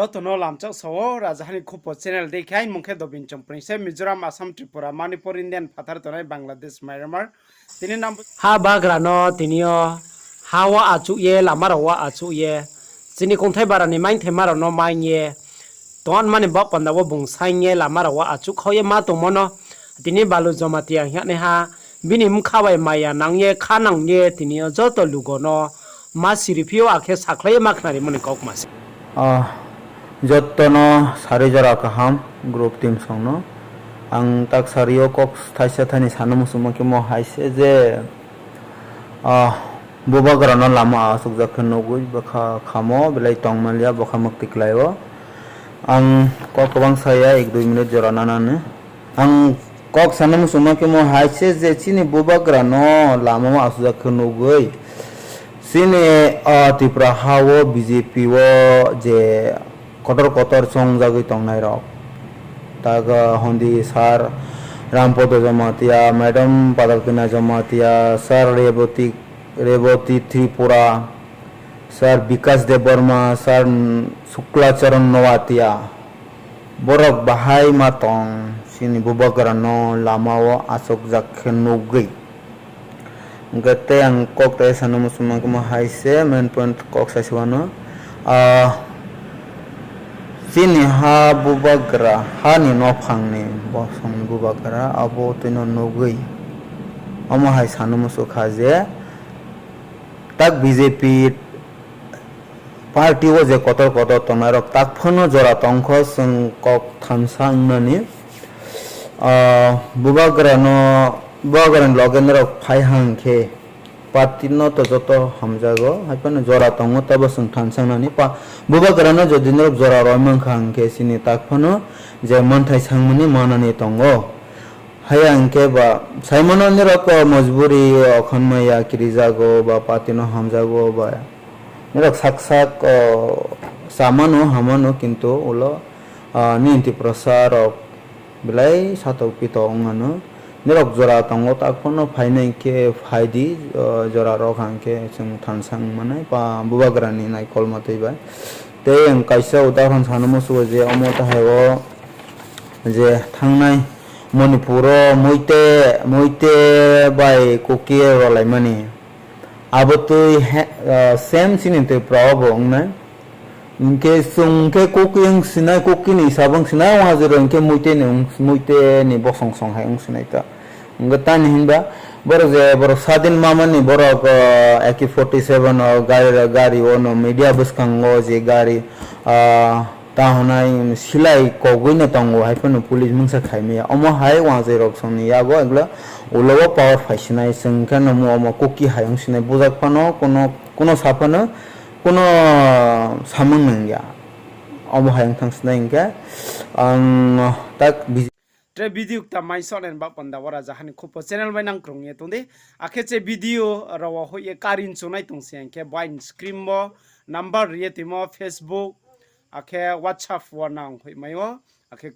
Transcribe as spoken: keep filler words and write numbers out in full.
Joto no lamchak sa ou, Rajaha ni Khupo channel dei khe, aini mung khe Dobin Chongpring se, Mizoram, Assam, Tripura, Manipur, Indian phathar tongnai Bangladesh, Myanmar. Tini nang ha bagra no tini yo ha wo achouh ye, lama rao wo achouh ye, chini kongthai bara ni maingthaima rao no maing ye, tongmani baoh panda wo bung saing ye, lama rao wo achouh khau ye ma tongmo no, tini Balu Jamatia hing ye naiha, bini bkha bai maya nang ye, kha nang ye, tini yo joto lugo no ma siri phi ou, akhe sakhlai ye ma khnarimo ni kaukma se. Ah, joto no sari jora kaham, group team song no. Ang tak sari yo kok thaisa thaini sano muchungma khe mo hai se je, ah, bubagra no lama achouhjak khe nugwi bwkha khamo, belai tongmaliya, bwkha mwktwi klai o. Ang kok kwbang saya, ek dui minute jora nana ni. Ang kok sana muchungma khe mo hai se je chini bubagra no lama o achouhjak khe nugwi. Chini, ah, Tripura ha wo B J P wo je kotor kotor chongjagwi tongnai rok. Taga hondi sir Rampodo Jamatia, madam Padalkina Jamatia, sir Reboti, Reboti Tripura, sir Bikas Debbarma, sir Suklacharan Noatia. Borok bahai ma tong chini bubagra no lama o achouhjak khe nugwi. Hwnkhe tei ang kok tai sana muchungma khe mo hai se main point kok sai se wano. Ah, chini ha bubagra, ha ni nophang ni bosong ni bubagra, abo twi no nugwi. Omo hai sana muchung kha je, tak B J P party o je kotor kotor tongnai rok tak phano jora tong kho chwng kok thansa wngnani. Ah, bubagra no, bubagra ni loge norok phai hang khe party no to joto hamjago, hai phano jora tongo tabo chwng thansa wngnani. Pa-, bubagra no jodi norok jora roi mankha hang khe chini tak phano je manthai sangmani manani tongo. Haya hing khe ba, saimano nirok, o, mojburi, o, khonmaya kirijago ba, party no hamjago ba, nirok sak sak, o, chamano, hamano, kintu ulo, a, nini Tiprasa rok belai satok pitok wng ano. Nirok jora tongo, tak phano phainai khe phai di, o, jora rok hang khe chwng thansa wng manai, ba, bubagra ni naikolma twi bai. Tei ang kaisa udahoron sana musugo je omo tahai o je thangnai Manipur o Moite, Moite bai Kuki rolaimani. Abo twi he, ah, same chini Tripura o bo wngnai. Hwnkhe chwng khe Kuki wng sinai, Kuki ni hisab wng sinai, o hajiro hwnkhe Moite ni wng, Moite ni bosong song hai wng sinai ta. Hwnkhe tamni hinba, borok je borok sadin mamani borok, ah, A K forty seven o gari, gari o no media bwskango je gari, ah, ta hwnai silai kogwi no tongo, hai phano police mungsa khai maya. Omo hai wanjwi rok song ni yago, egulo ulo o power phai sinai, chwng khe no omo Kuki hai wng sinai, bujak phano kuno, kuno sa phano, kuno samung nang ya. Omo hai wng thang sinai hwnkhe, ang tak bi- Tre video kta mai sot nen ba panda o Rajaha ni Khupo channel bai nang krung ye tong di. Akhe che video rao wo hoih ye karin chunai tong se hwnkhe bai ni screen bo number ri ye timo Facebook, akhe WhatsApp wo nang hoih mai o, akhe